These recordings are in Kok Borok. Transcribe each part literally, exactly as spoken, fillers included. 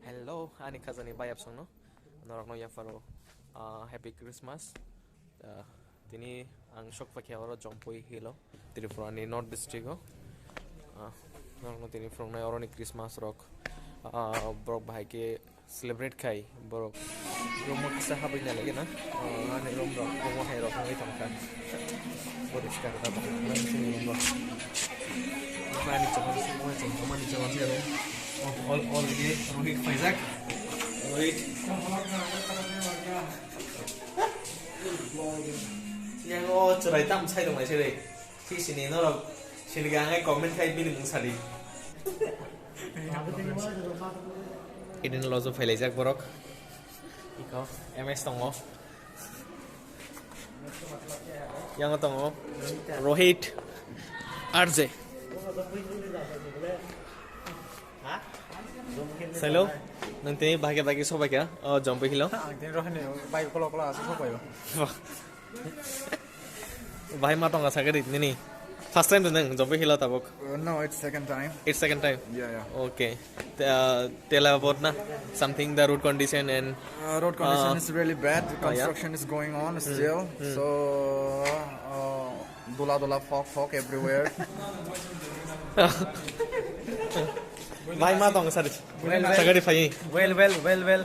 Hello, ani khajani bayap songno. Norokno yapharo, ah, Happy Christmas. Ah, tini ang sok pakhe oro Jompui Hill o, Tripura ni North District o. Ah, norokno tini phunuknai oroni Christmas rok. Ah, borok bahai khe celebrate khai borok. Room o kisa habwi nai lagi na. Ah, ani room rok, room o hai rok wngwi tongkha. Poriskar da bang, nang sini room rok. Ani chama sini, ani chama sini. Oh, all, all ini Rohit Faizak. Rohit. Yang o cherai tam sai dong nai cherai. Si sini norok sini gang ai comment khai bini mung sadi. Ini lojo phailaijak borok. Iko M S tongo. Yang tongo Rohit R J. Hello, nang tini bahai khe bahai khe sobai kha, o Jompui Hill o. Ang tini rohini bai kolo kolo asuk sobai o. Bahai ma tonga sakhe di nini. First time to nang Jompui Hill o tabuk? Uh, no, it's second time. It's second time? Yeah, yeah. Okay. Uh, tell about na something the road condition and Uh, road condition Uh, is really bad. The oh, yeah? Construction is going on Hmm. still. Hmm. So, uh, dula dula fog fog everywhere. Bahai ma tong sari. Well, well. Sagari phai. Well, well, well, well.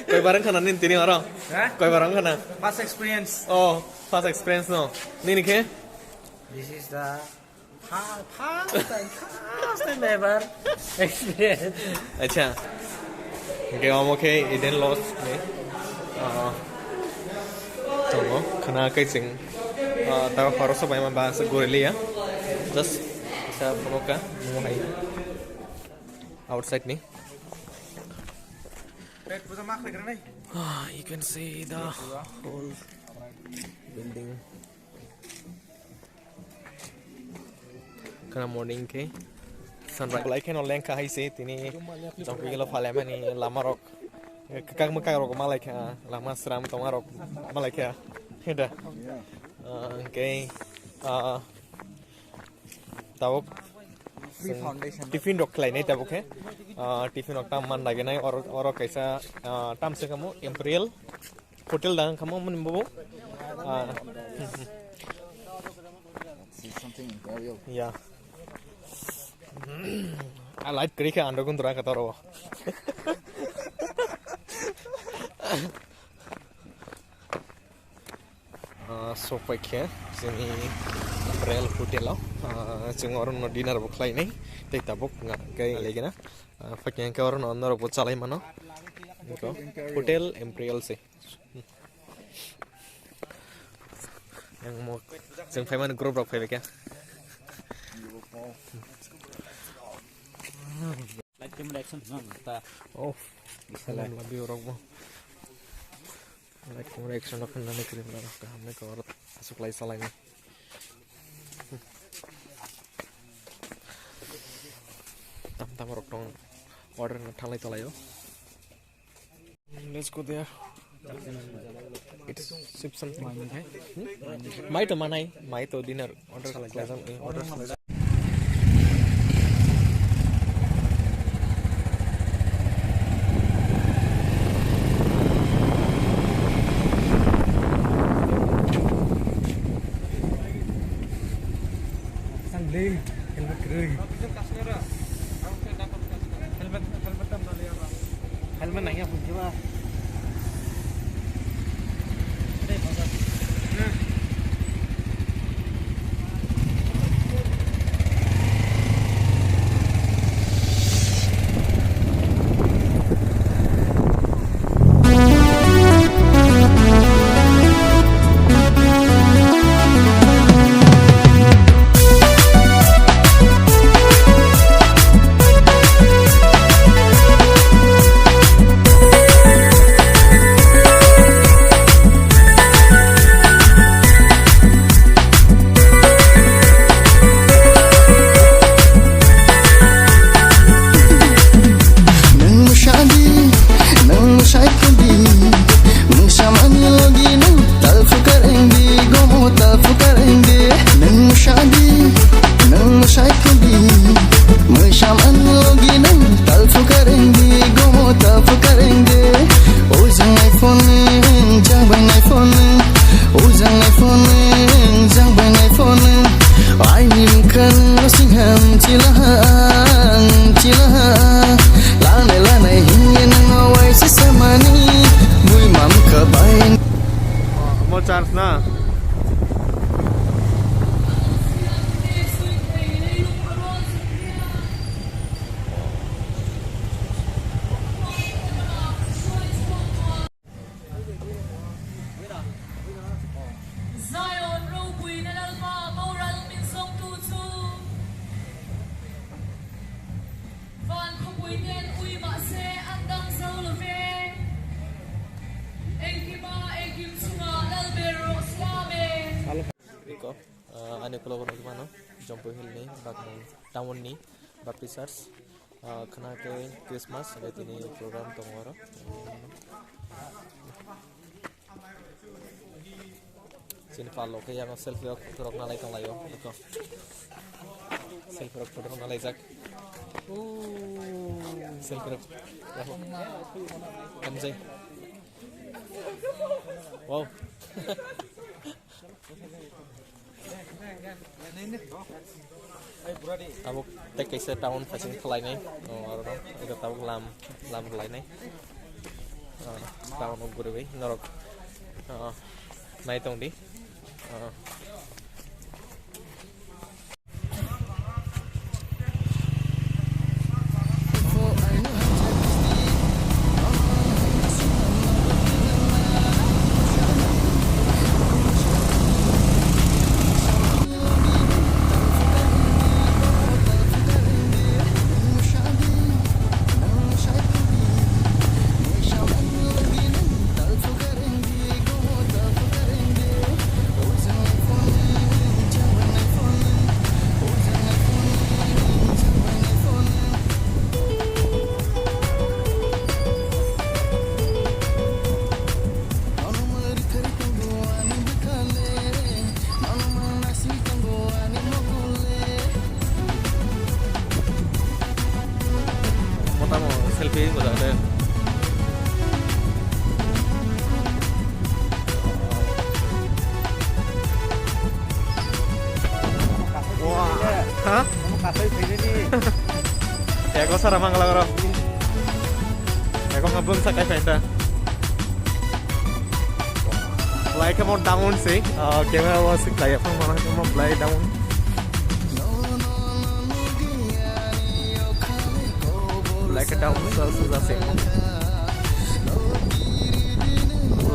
Koi barang khana nin tini oro? Huh? Koi barang khana? First experience. Oh, first experience no. Nini khe? This is the Fa-, first time, first time ever experience. Acha. Hingke omo khe Eden Lodge ni. Ah, tongo. Khana kaiching. Ah, ta pharo sobai ma ba se guriliya. Just sa phono ka mo hai. Outside ni. Ah, you can see the whole building. Khana morning khe sunrise. Lai kheno lengkha hai se tini Jompui Hill o phalemani lama rok. Kakma kakrok malai kha, lama sram tongma rok malai kha. Heda. Ah, hingke, ah, tabuk Free foundation. Tiffin rok khlainai tabuk khe. Ah, tiffin rok tam man laginai oro, oro kaisa, ah, tam se kamo Imperial. Hotel da wngkha mo mani bobo. Ah. See something in Imperial. Yeah. A light kwrwi khe andro gundra kha toro. Ah, sopai khe chini Imperial Hotel o, ah, chwng oro no dinner bo khlainai tei tabuk nga khe legena. Ah, fakhe hwnkhe oro no norok bo chalai mano. Hotel Imperial se. Yang mo, chwng phaimani group rok phaibai khe. Light camera action, no, ta. Oh, salam labi rok bo. Light camera action rok nani kiri rok kaham nai kor asuk lai salai ni. Tam tam rok tong order na thalai thalai o. Let's go there. It's sip something. Mai to manai, mai to dinner order khlaijak, eh, order khlaijak. Helmet kwrwi. Helmet, helmet tam naliya ba. Helmet nangya phunukhe ba. Fukarenge, ujang nai phone, jang bai nai phone, ujang nai phone, jang bai nai phone. Aini mkhan singham chilaha, chilaha. Lane lane hinge nang awai se samani, bui mam ka bai. Mo chance na. Zion ropuina lalpa moral min song tu chu. Van khopui ten ui ma se an dang zo lo ve. Engkima engkim chunga lal ber ro sla ve. Iko, ah, ani ukulok rok mano, Jampui Hill ni, Bakmung town ni, Baptist Church. Ah, khna khe Christmas, hwnkhe tini program tongo oro. Chini pal rok khe yang selfie rok, rok nalai tong laio. Eko. Selfie rok, photo rok nalai jak. Selfie rok. Kamjai. Wow. Tabuk tei kaisa town facing khlainai, o, aro no, ego tabuk lam, lam khlainai, o, town o guriwi norok, o, nai tong di, o. Motamo selfie bojak de. Wah, ha? Eko sara mangla oro. Eko ngabung sakai penta. Like mo down se, ah, camera o se kaya phang mana mo play down. Like down sa sa sa se.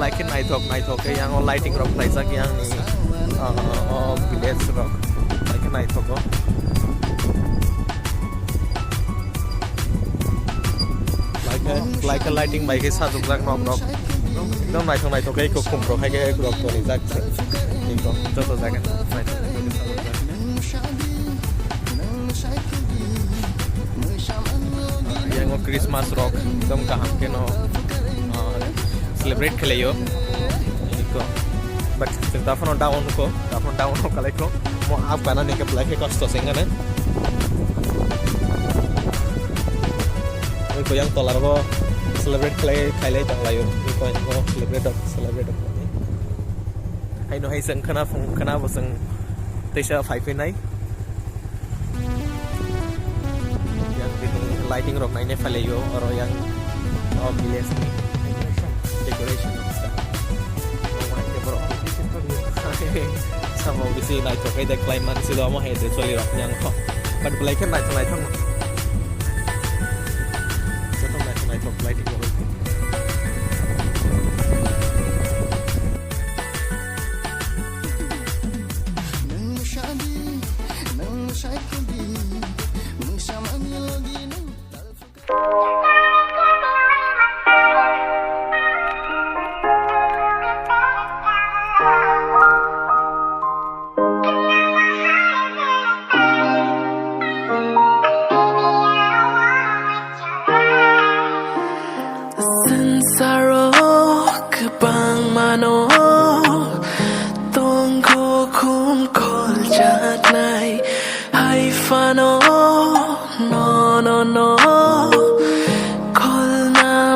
Like naithok naithok ke yang o lighting rok khlaijak yang ni, ah, o village rok. Like naithok o. Like, like lighting bai khe sajukjak nok rok. Ekdom naithok naithok khe eko khum rok hai khe rok tonijak se. Eko joto jaga naithok naithok khe sajukjak. Yang o Christmas rok ekdom kaham khe no, ah, celebrate khlaio. Eko. But chwng ta phano down ko, ta phano down ko kalai ko. Mo up kana ni ke belai khe kosto se wngkha ne. Oi ko yang tola rogo celebrate khlai, khailai tong laio. Oi ko yang ko celebrate, celebrate. Haino hai chwng khna phung khna bo chwng teisa phai phinai. Yang bini lighting rok naina phailaio, oro yang, oh, village ni decoration rok sa. Omo hai khe borok. Samo bisi naithok khe de khlai man silo, omo hai de choli rok yang kho. But belai khe naithok naithok no. Joto naithok naithok lighting rok. Sansaro kwbangmano tongo khum kholjaknai, hai phano nono no kholna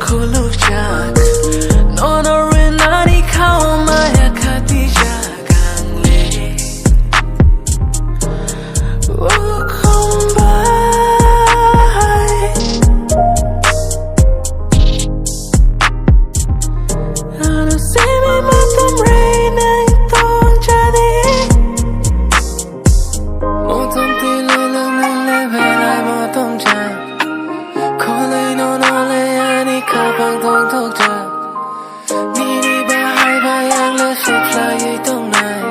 Khulukjak, nono rinani khaumaya khatijak ang le. Ukhum bai. Ano simi matam rei nai tong jadi. Motom tilo lo nang le belai motom ja. Kholai no no le ani khapang tong tok ja. Nini bahai bayang le sep lai tong nai.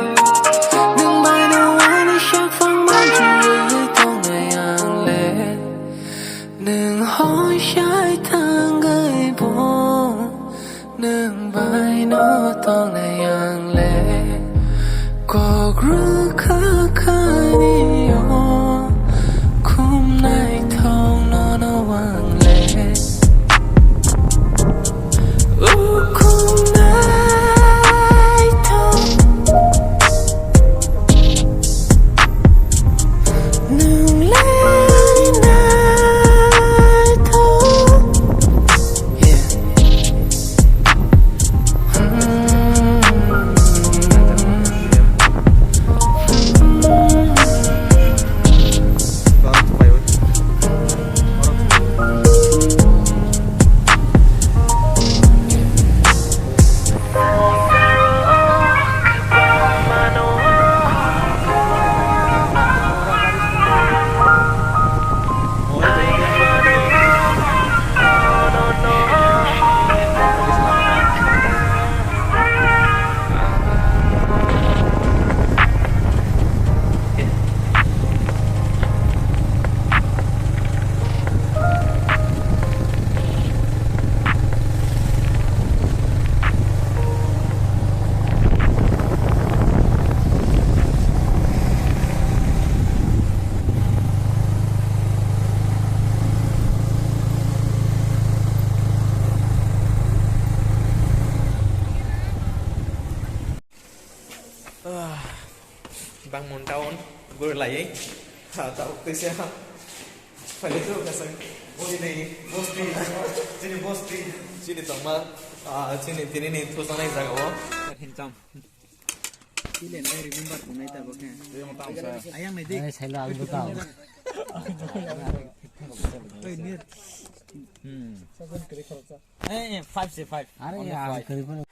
Nung bai no ani shak fang man ju tong nai ang le. Nung hoi shai tang gai bo. Nang bai no tong nai ang le. Kok ru kha kha ni o. Khum nai thong no no ang le. O khum nai thong. Nung lai nai thong. Yeah. Bangmon town gori lai. Ha, tau tei se ha. Pale tu kasang. Chini bosti. Chini bosti. Chini tongma. Ah, chini tini ni tu sanai jaga o. Hinkam. Chile nai remember tu nai ta bo khe. Ayang nai dik. Nai sailo ang bwtao. Oi, nir. Hmm. Eh, eh, five se five. Are, only ya, five. Kari pun.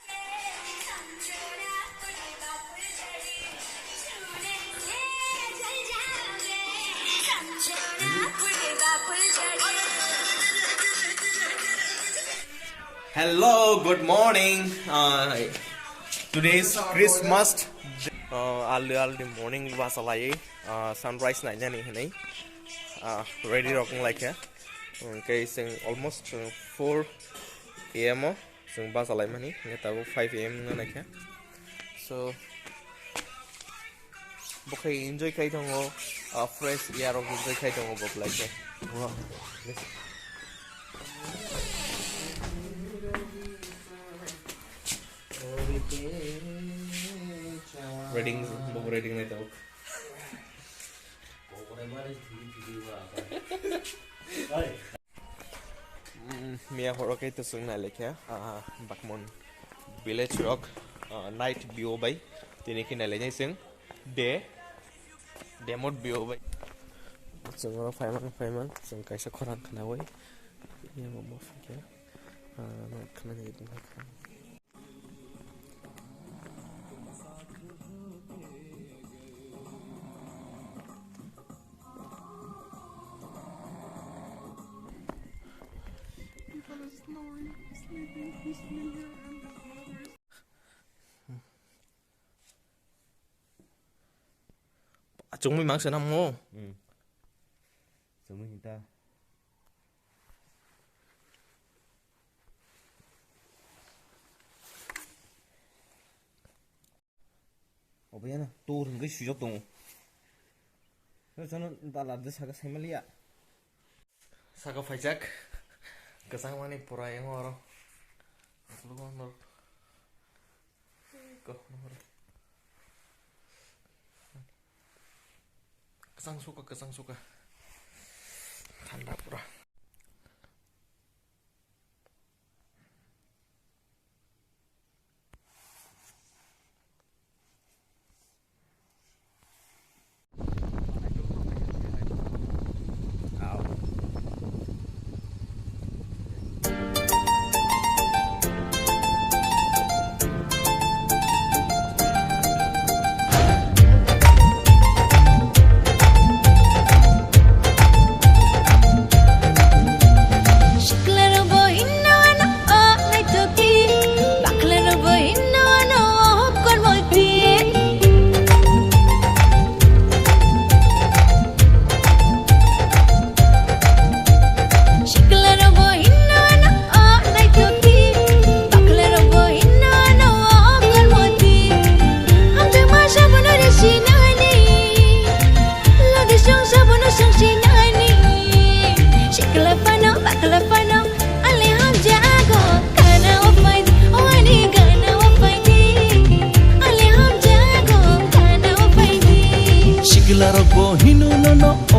Hello, good morning. Uh, today is Christmas. Uh, early, early morning basa lai. Uh, sunrise nainani hinwi. Uh, ready rok wng lai kha. Hwnkhe chwng almost, uh, four A M o chwng basa laimani, hwnkhe tabuk five A M wngna naikha. So, bo khe enjoy khai tongo, uh, fresh air rok enjoy khai tongo bo belai khe. Reading, bo reading nai tabuk. Mm, miya horo khe to chwng nai lekha, ah, Bakmon village rok, ah, night view bai tini khe nai lekha chwng day, day mode view bai. Chwng oro phaimang, phaimang, chwng kaisa khorang khnaui. Yang bo phikhe, ah, no khna ni. People are snoring, sleeping peacefully here, and the others. Chwngwi mangsa namo. Hmm. Chwngwi hinta. Obo yano tor hwnkhe swijak tongo. Sano dalar de saka saimaliya. Saka phaijak. Kwchangmani pura yango oro. Ko, kwchang suka, kwchang suka. Thanda pura.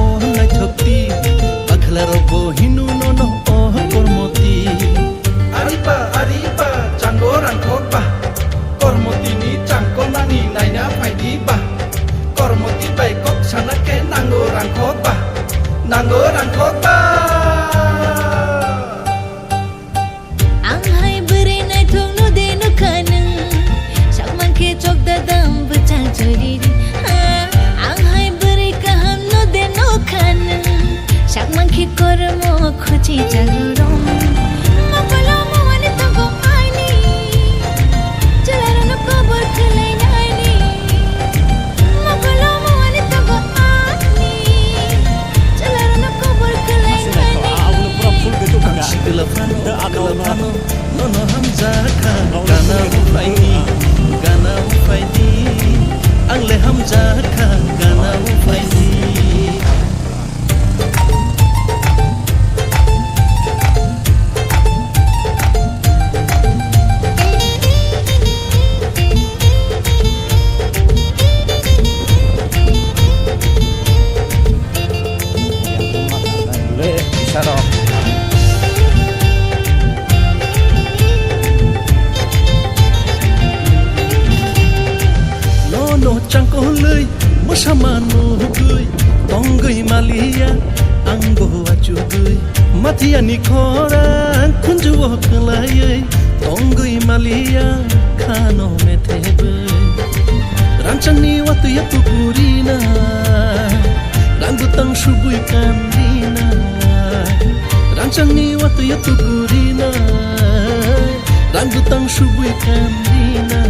O naithokti, bakla rok bo hinu nono o kormoti. Ariba, ariba, chango rangkhok ba. Kormoti ni changkol nani naina phaidi ba. Kormoti bai kok sana khe nango rangkhok ba. Nango rangkhok ba. Ang hai bwrwi naithok no de nukha nwng, sak mankhe chok dadam bwchang choriri. Ha, ang hai bwrwi kaham no de nukha nwng, sak mankhe kormo khuchi chagrorong. Mokolo mowani tongo ani, chwlarokno kobor khwlainani. Mokolo mowani tongo ani, chwlarokno kobor khwlainani. Ang sikla phano, bakla phano, nono hamjakha, gana upaidi, gana upaidi. Ang le hamjakha, gana upaidi. Le, isarok. Nono changkolwi, mwsama nugwi, tongwi maliya, ang bo achugwi. Mathiani khorang khunjuo kwlaiwi, tongwi maliya, khano methebwi. Rangchangni watwi tukurina, rang bwtang subwi kanrina. Rangchangni watwi tukurina, rang bwtang subwi kanrina.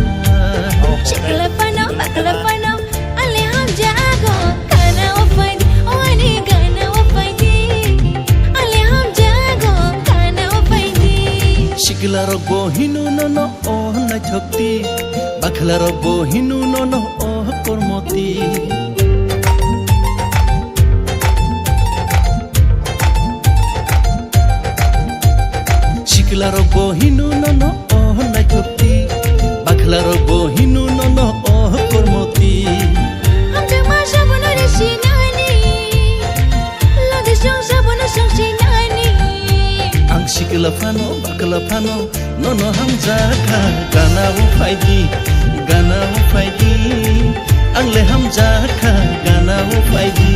Sikla phano, bakla phano, ale hamjago, kana upaidi, o ani kana upaidi. Ale hamjago, kana upaidi. Sikla rok bo hinu nono o naithokti, bakla rok bo hinu nono o kormoti. Sikla rok bo hinu nono o naithokti, bakla rok bo hinu nono o kormoti. Hamjakma sabono risinani, lodi song sabono songsinani. Ang sikla phano, bakla phano, nono hamjakha, gana upaidi, gana upaidi. Ang le hamjakha, gana upaidi.